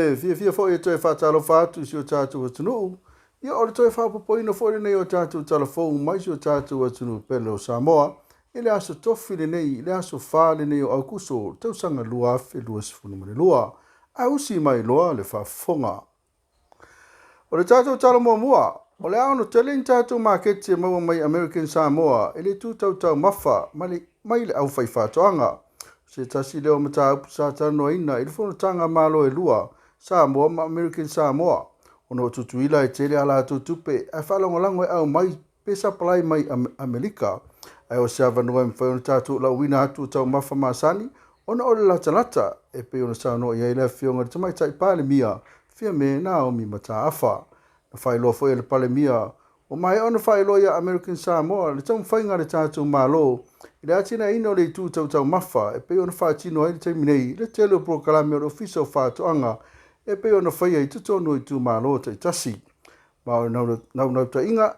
le fiafia foi e toe faatalofa atu i si o tatou atunuu, ia o le toe faaopoopoina foi lenei o tatou tala fou mai si o tatou atunuu pele o Samoa i le aso Tofi lenei, i le aso 4 lenei o Aukuso, tausaga 2022. Ae usi mai loa le faafofoga. O le tatou tala muamua, o le a ono tele ni tatou maketi e maua mai American Samoa i le itu tau taumafa mai le aufaifaatoaga. O se tasi lea o mataupu sa talanoaina i le fonotaga a Malo e lua, Samoa ma American Samoa, ona o Tutuila e tele a latou tupe ae faalagolago e aumai pe sapalai mai Amerika. Ae o se avanoa e mafai ona tatou lauina atu o taumafa masani ona o le latalata e pei ona saunoa i ai le afioga i le Tamaitai Palemia Fiame Naomi Mataafa. Na faailoa foi e le Palemia ua maea ona faailoa ia American Samoa le taumafaiga a le tatou Malo i le atinaeina o le itu tau taumafa e pei ona faatino ai le taimi nei le tele o polokalame o le Ofisa o Faatoaga e pei ona faia i totonu o itumalo taitasi. Ma o le naunautaiga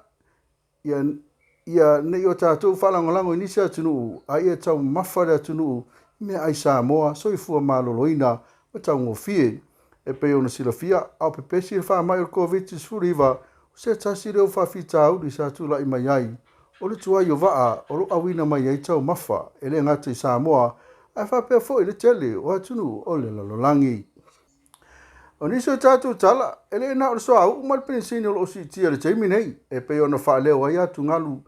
ia ne i o tatou faalagolago i nisi atunuu a ia taumamafa le atunuu i meaai Samoa, soifua maloloina ma taugofie. E pei ona silafia, a o pepesi le faamai o le Koviti-19, o se tasi lea o faafitauli sa tulai mai ai o le tuai o vaa o lo o auina mai ai taumafa e le gata i Samoa ae faapea foi le tele o atunuu o le lalolagi. O nisi o tatou tala, e le na o le suauu ma le penisini o lo o siitia i le taimi nei, e pei ona faaleo ai atugalu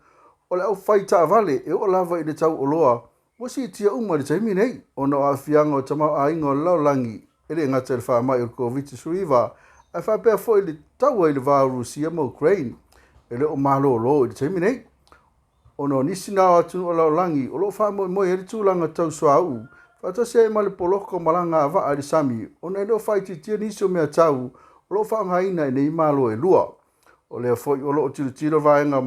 o le aufai taavale e oo lava i le tau oloa ua siitia uma i le taimi nei, ona o aafiaga o tamaoaiga o le lalolagi e le gata i le faamai o le Koviti-19, ae faapea foi le taua i le va o Rusia ma Ukraine e le o malolo i le taimi nei. Ona o nisi na o atunuu o le lalolagi o lo o faamoemoe ai le tulaga tau suauu faatasi ai ma le poloka o malaga a vaa i le sami ona e le o faaitiitia nisi o mea tau o lo o faaaogaina e nei Malo e lua. O lea foi o lo o tilotilo vaega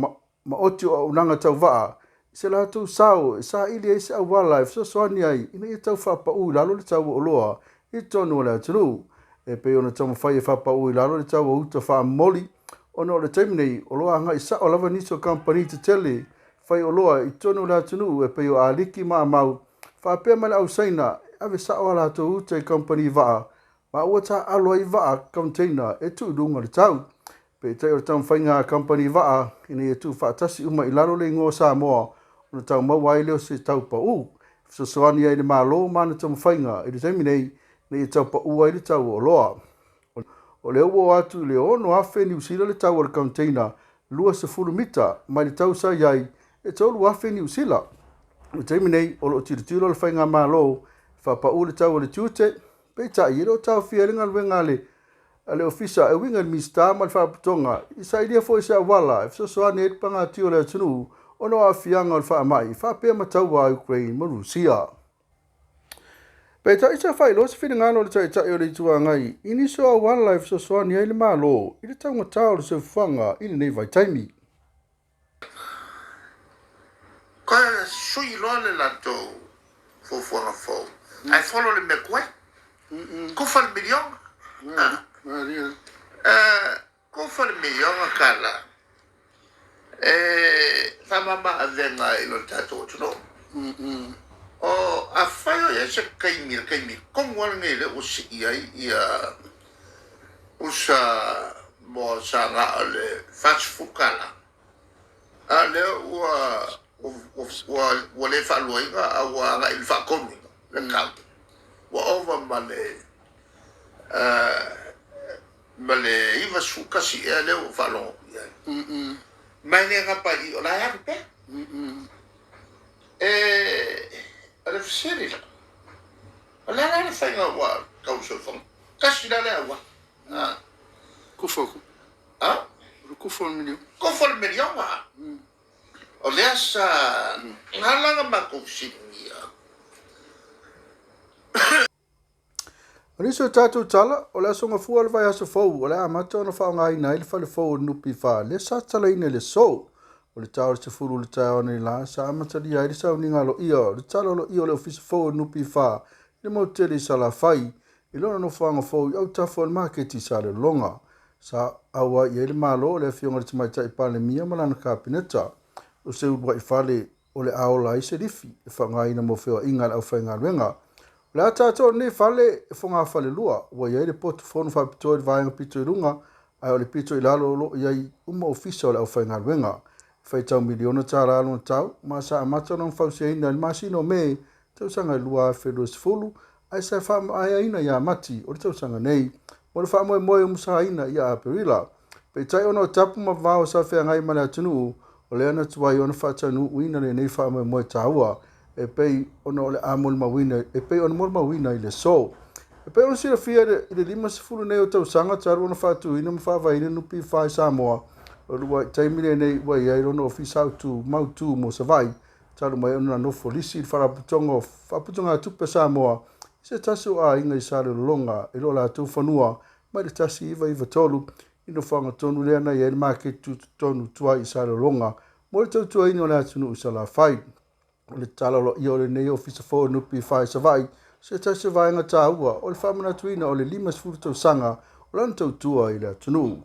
maoti o auaunaga tau vaa i se latou sao e saili ai se auala e fesoasoani ai ina ia tau faapau i lalo le tau o oloa i totonu o le atunuu e pei ona taumafai e faapau i lalo le tau o uta faamomoli ona o le taimi nei o lo o agai sao lava nisi o kamupani tetele fai oloa i totonu o le atunuu e pei o Aliki ma Amau faapea ma le au Saina e ave sao a latou uta i kamupani vaa ma ua taaalo ai vaa container e tuu i luga o le tau. Peitai o le taumafaiga a kamupani vaa ina ia tuufaatasi uma i lalo le igoa o Samoa ona tau maua ai lea o se tau pau e fesoasoani ai le Malo ma ana taumafaiga i le taimi nei ina ia tau pau ai le tau o oloa. O lea ua oo atu i le 6,000 Niu Sila le tau o le container 20 mita mai le tau sa i ai e 3,000 Niu Sila. I le taimi nei, o lo o tilotilo le faigamalo e faapau le tau o le tiute, peitai e le o taofia ai le galuega a le Ofisa e uiga i le Minisita ma le Faalapotopotoga i sailia foi se auala e fesoasoani ai le pagatia o le atunuu ona o aafiaga o le faamai faapea ma taua a Ukraine ma Rusia. Peitai sa faailoa se finagalo o le Taitai o le Itu Agai i nisi o auala e fesoasoani ai le Malo i le taugata o le soifuaga i lenei vaitaimi. Ka sui loa le latou fuafuaga fou, ae folo le mea tuai. Kufa le miliona. Kufa le miliona tala e faamama avega i lo tatou atunuu. O afai o i ai se taimi, le taimi tonu lava lenei lea ua sii ai ia pusa moa sa na o le 40 tala, a lea ua le faaluaina a ua agai i le faatoluina le tau, ua ova ma le 91 ea lea ua faalogo atu i ai. Ma e le gapa i i, o la e alu pea. E, o le fesili la, o le a la le faiga ua tau soifuaga? Tasi la le auala. Kufa ku. A? O le kufa o le miliona. Kufa o le miliona. O lea sa na ala ona matou fesiligia. O nisi o tatou tala, o le Aso Gafua o le vaiaso fou o le a amata ona faaaogaina ai le fale fou o le NPF lea sa tatalaina i le aso. O le ta o le 10 i le taeao analeila sa amatalia ai le sauniga aloaia o le tala aloaia o le Ofisa fou o le NPF i le motu tele i Salafai i lona nofoaga fou i autafa o le maketi i Salelologa. Sa auai i ai le Malo o le Afioga i le Tamaitai Palemia ma lana Kapeneta. O se uluai fale o le a ola ai se lifi e faaaogaina mo feoaiga a le aufaigaluega. O le ata atoa o lenei fale e fogafalelua, ua i ai le potu fono faapitoa i le vaega pito i luga, ae o le pito i lalo o lo o i ai uma ofisa o le aufaigaluega. E faitau miliona tala lona tau, ma sa amata ona fausiaina i le masina o Me tausaga 2020, ae sa faamaeaina ia Mati o le tausaga nei mo le faamoemoe e umusaina ia Aperila. Peitai ona o tapu ma vavao sa feagai ma le atunuu, o lea na tuai ona faataunuuina lenei faamoemoe taua e pei ona o le a molimauina e pei ona molimauina i le aso. E pei ona silafia i le 50 nei o tausaga talu ona faatuina ma faavaeina NPF i Samoa, o le uluai taimi lenei ua i ai lona ofisa autu mautu mo Savaii, talu mai ona nofo lisi i le Faalapotopotoga o Faaputugatupe a Samoa i se tasi o aiga i Salelologa i lo latou fanua mai le 1993 i nofoaga tonu lea na i ai le maketi tutotonu tuai i Salelologa mo le tautuaina o le atunuu i Salafai. O le tatalo aloaia o lenei ofisa fou o NPF i Savaii, se tasi o vaega taua o le faamanatuina o le 50 tausaga o lana tautua i le atunuu.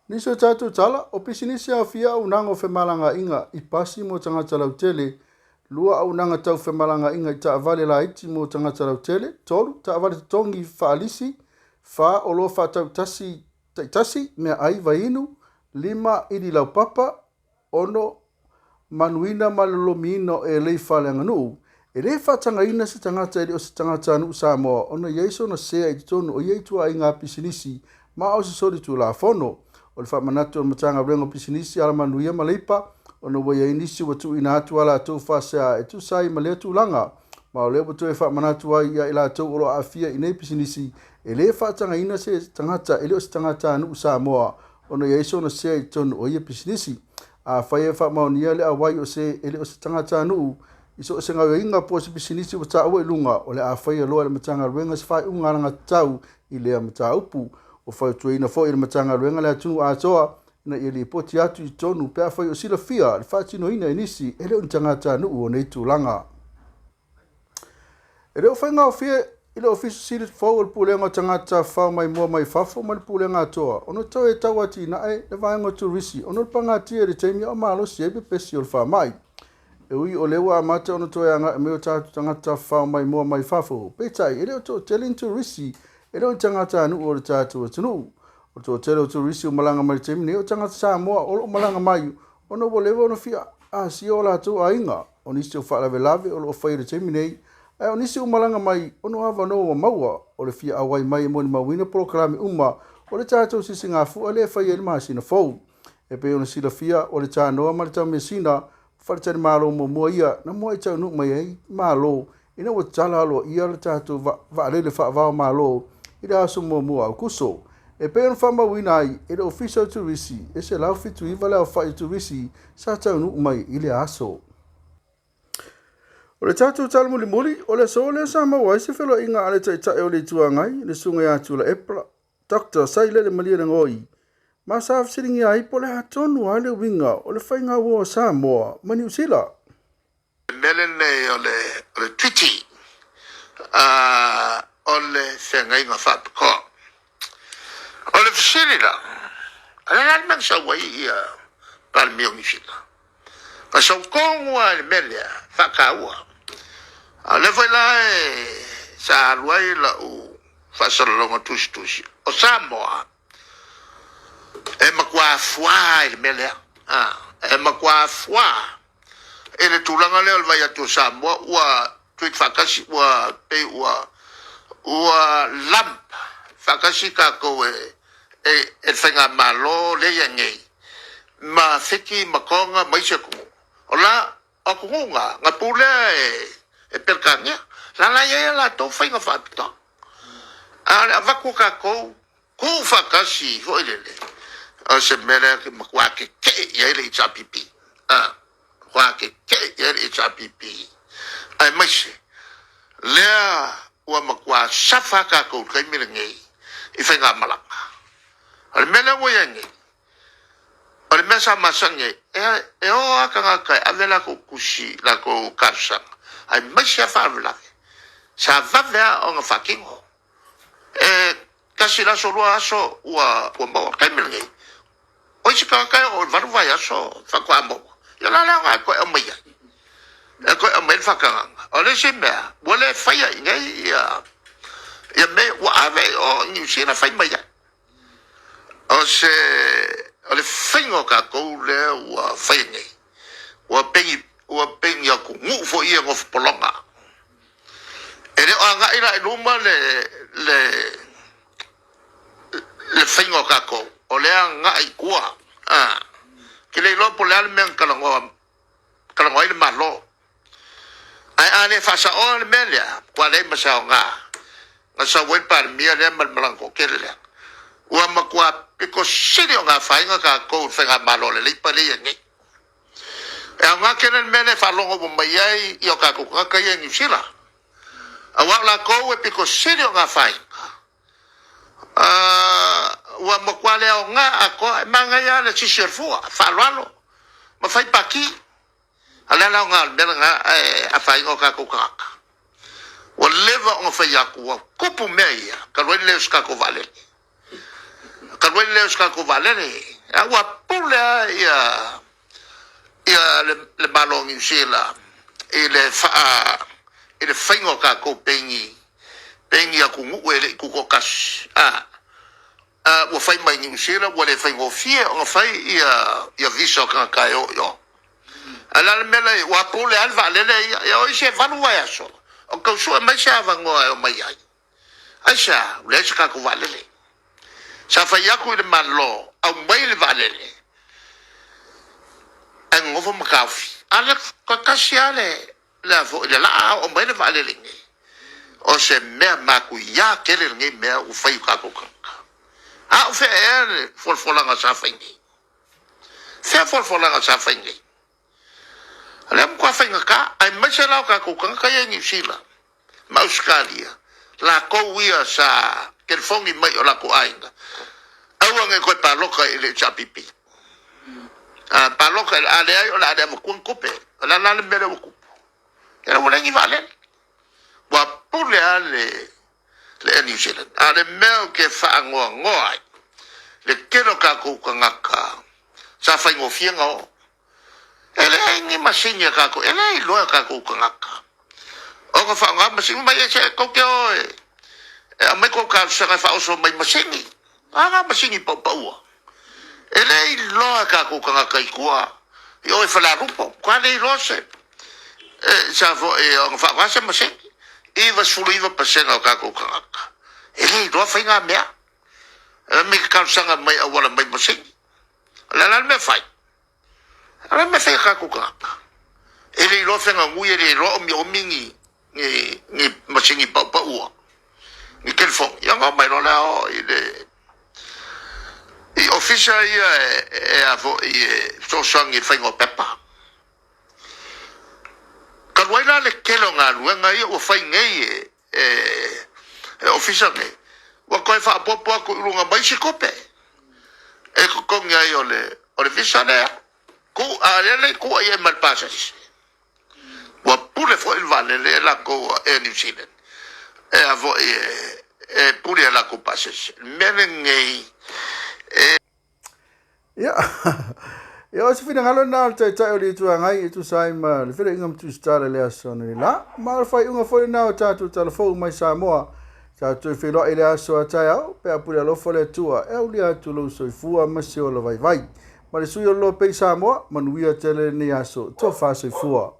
Nisi o tatou tala, o pisinisi aofia auaunaga o femalagaaiga i pasi mo tagata lautele, 2 auaunaga tau femalagaaiga i taavale laiti mo tagata lautele, 3 taavale totogi faalisi, 4 oloa faatau taitasi, meaai, vaiinu, 5 ili laupapa, 6 manuina ma le lolomiina o elei faaleaganuu. E lē faatagaina se tagata e le o se tagatanuu Samoa ona i ai sona sea i totonu o ia ituaiga pisinisi ma o se solitulafono. O le faamanatu o le Matagaluega o Pisinisi, Alamanuia ma Leipa, ona ua i ai nisi ua tuuina atu a latou faasea e tusa ai ma lea tulaga, ma o lea ua toe faamanatu ai ia i latou o lo o aafia i nei pisinisi, e lē faatagaina se tagata e le o se tagatanuu Samoa ona i ai sona sea i totonu o ia pisinisi. Afai e faamaonia le auai o se e le o se tagatanuu i so o se gaoioiga po o se pisinisi ua taua i luga, o le a faia loa e le Matagaluega se faaiuga alagatatau i lea mataupu. Ua fautuaina foi e le Matagaluega le atunuu atoa ina ia lipoti atu i totonu pe afai o silafia le faatinoina e nisi e le o ni tagatanuu o nei tulaga. E le o faigofie i le Ofisa Sili fou o le Pulega o Tagata Tafafao Maimoa mai Fafo ma le Pulega Atoa ona toe tauatiae le vaega o turisi ona o le pagatia i le taimi a o malosi ai pepesi o le faamai. E ui o lea ua amata ona toe agai mai o tatou tagata tafafao maimoa mai fafo, peitai e le o toatele ni turisi e le o ni tagatanuu o le tatou atunuu. O le toatele o turisi ua malaga mai i le taimi nei o tagata Samoa o lo o malaga mai ona ua leva ona fia asia o latou aiga. O nisi o faalavelave o lo o faia i le taimi nei, ae o nisi ua malaga mai ona o avanoa ua maua o le fia auai mai e molimauina polokalame uma o le tatou sisigafua lea e faia i le masina fou. E pei ona silafia, o le tanoa ma le taumeasina faletalimalo muamua ia na muai taunuu mai ai Malo ina ua tatala aloaia le tatou vaalele faava o Malo i le aso 1 o Aokuso. E pei ona faamauina ai e le Ofisa o Turisi, e 179 le aofai o turisi sa taunuu mai i le aso. O le tatou tala mulimuli, o le aso lea sa maua ai se feloaiga a le Taitai o le Itu Agai, le Susuga ia Tuilaepa Dr. Sailele Malielegaoi, ma sa fesiligia ai po o le a tonu lava le uiga o le faiga uo a Samoa ma Niu Sila. Le mea lenei o le o le treaty o le feagaiga faapitoa. O le fesili la, o le a la le mea na sau ai ia Palemia o Niu Sila? Na sau tonu lava i le mea lea, faataua. A o lea foi la e sa alu ai lau faasalalauga tusitusi, o Samoa e matua fuā i le mea lea. E matua fuā i le tulaga lea o le vai atu o Samoa ua treat faatasi, ua pei ua ua lump faatasi tatou e le faigamalo lea e i ai nei ma Fiti ma Toga ma isi atunuu. O la atunuu na, na pulea e Peretania, la la e i ai a latou faiga faapitoa. A o le avatu o tatou tuufaatasi foi lele, o se mea lea e matua tetee i ai le HRPP. Matua tetee i ai le HRPP, aemaise lea ua matua safa tatou i le taimi lenei i faigamalaga. O le mea lea ua i ai nei, o le mea sa masani ai, e o lava tagata e ave latou tusi, latou talosaga, aemaise lava faalavelave, sa vave lava ona faatino. E tasi le aso, 2 aso ua maua. O le taimi lenei, o isi tagata e oo i le 8 vaiaso faatoa maua. Ia o le a le aoga e toe aumai ai? E koe aumai le faatagaga. O le isi mea, ua le faia i inei ia ia mea ua ave i o i Niu Sila fai mai ai. O se o le faiga o tatou lea ua faia nei. Ua pegi ua pegi atunuu foi ia nofo pologa. E le o agai la i luma le le le faiga o tatou, o lea agai i tua. Ah, ke le iloa po o le a le mea na talanoa talanoa ai le Malo. Ae a le faasaoa le mea lea, ua leai ma se aoga na sau ai le Palemia lea ma le malaga toatele lea. Ua matua pito sili ona afaina tatou i le faigamalo a le Leipa lea e i ai nei. E aoga tele le mea lea e faalogo uma mai ai i o tatou tagata ia i Niu Sila. Aua o latou e pito sili ona afaina. Ua matua le aoga atoa, e manaia lava le sisi o le fua, faaaloalo ma fai pati. A o le a le aoga o le mea lena ae afaina o tatou tagata? Ua leva ona fai atu, ua tupu mea ia, talu ai le leai o se tatou vaalele. Talu ai le leai o se tatou vaalele, a ua pule lava ia, ia le, le Malo o Niu Sila i le faa, i le faiga o tatou pei pei ni atunuu e le i tutoatasi. A, a ua fai mai Niu Sila ua le faigofie ona fai ia, ia visa o tagata e o i o. Ae o le a le mea la e i ai? Ua pule lava le vaalele ia. Ia o isi e valu vaiaso o tau sue mai se avanoa e omai ai. Aisea? Ua leai se tatou vaalele. Sa fai atu i le Malo, aumai le vaalele ae nonofo ma taofi. A o le tasi lava le, le a foi, le laa oo mai le vaalele i inei. O se mea matuia tele lenei mea ua fai i o tatou tagata. A o fea ea le folafolaga sa fai nei? Fea folafolaga sa fai nei? O lea matua faigata, aemaise la o tatou tagata ia i Niu Sila ma Ausetalia, latou ia sa telefoni mai i o latou aiga, aua ne i toe palota i le HRPP. A palota i le a leai, o le a le avatua ni tupe. O le a la le mea lea ua tupu? Ia ua leai ni vaalele. Ua pule lava le le Air New Zealand. A o le mea ou te faanoanoa ai, le tele o tatou tagata sa faigofie ona oo. E leai ni masini a tatou, e le iloa e tatou tagata ona faaaoga masini mai e se tou te o e e aumai tou talosaga e faaoso mai masini. A na masini paupaua. E le iloa e tatou tagata i tua i o i Falealupo, matua le iloa se e, sa foi ona faaaoga se masini. 99% o tatou tagata e le iloa fai mea. E me talosaga mai auala mai masini. O le a la le mea fai? O le a le mea fai a tatou tagata? E le iloa feganui, e le iloa omiomi ni, ni, ni masini paupaua, ni telefoni. Ia ona omai loa lea o i le i ofisa ia e, e a foi e fesoasoani i le faiga o pepa. Talu ai la le tele o galuega ia ua fai nei e, e, e ofisa nei, ua toe faaopoopo atu i luga ma isi tupe e totogi ai o le, o le visa lea. Ku, a lea le kua i ai ma le pasese. Ua pule foi le vaalele e latou a Air New Zealand. E a foi e, e pule e latou pasese. Le mea lenei, e Ia, ia o se finagalo lena o le Taitai o le Itu Agai e tusa ai ma le feiloaiga ma Tusitala i le aso analeila. Ma o le faaiuga foi lena o tatou talafou mai Samoa. Tatou toe feiloai i le aso a taeao, pe a pule alofa le Atua e aulia atu lou soifua ma se ola vaivai. Ma le sui o le Lopei Samoa, manuia tele lenei aso. Tofa soifua.